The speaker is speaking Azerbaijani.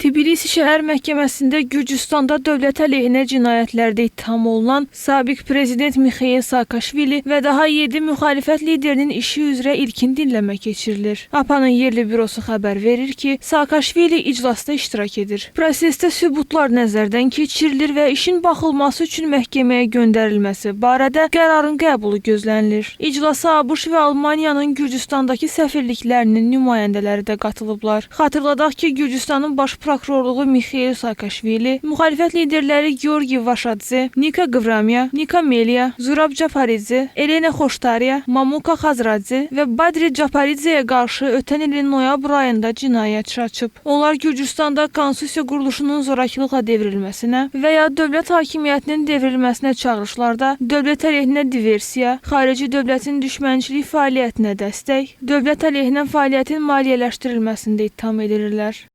Tbilisi şəhər məhkəməsində Gürcüstanda dövlət əleyhinə cinayətlərdə ittiham olunan sabiq prezident Mixail Saakaşvili və daha 7 müxalifət liderinin işi üzrə ilkin dinləmə keçirilir. APA-nın yerli bürosu xəbər verir ki, Saakaşvili iclasda iştirak edir. Prosesdə sübutlar nəzərdən keçirilir və işin baxılması üçün məhkəməyə göndərilməsi barədə qərarın qəbulu gözlənilir. İclasa ABŞ və Almaniyanın Gürcüstandakı səfirliklərinin nümayəndələri də qatılıblar. Xatırladaq ki, Gürcüstanın baş prokurorluğu Mixail Saakaşvili, müxalifət liderləri Georgi Vaşadze, Nika Qvramiya, Nika Melia, Zurab Caparidze, Elena Xoştariya, Mamuka Xazradze və Badri Caparidzeyə qarşı ötən ilin noyabr ayında cinayət işi açıb. Onlar Gürcüstanda konstitusiya quruluşunun zorakılıqla devrilməsinə və ya dövlət hakimiyyətinin devrilməsinə çağırışlarda dövlət əleyhinə diversiya, xarici dövlətin düşmənçilik fəaliyyətinə dəstək, dövlət əleyhinə fəaliyyətin maliyyələşdirilməsində ittiham edilirlər.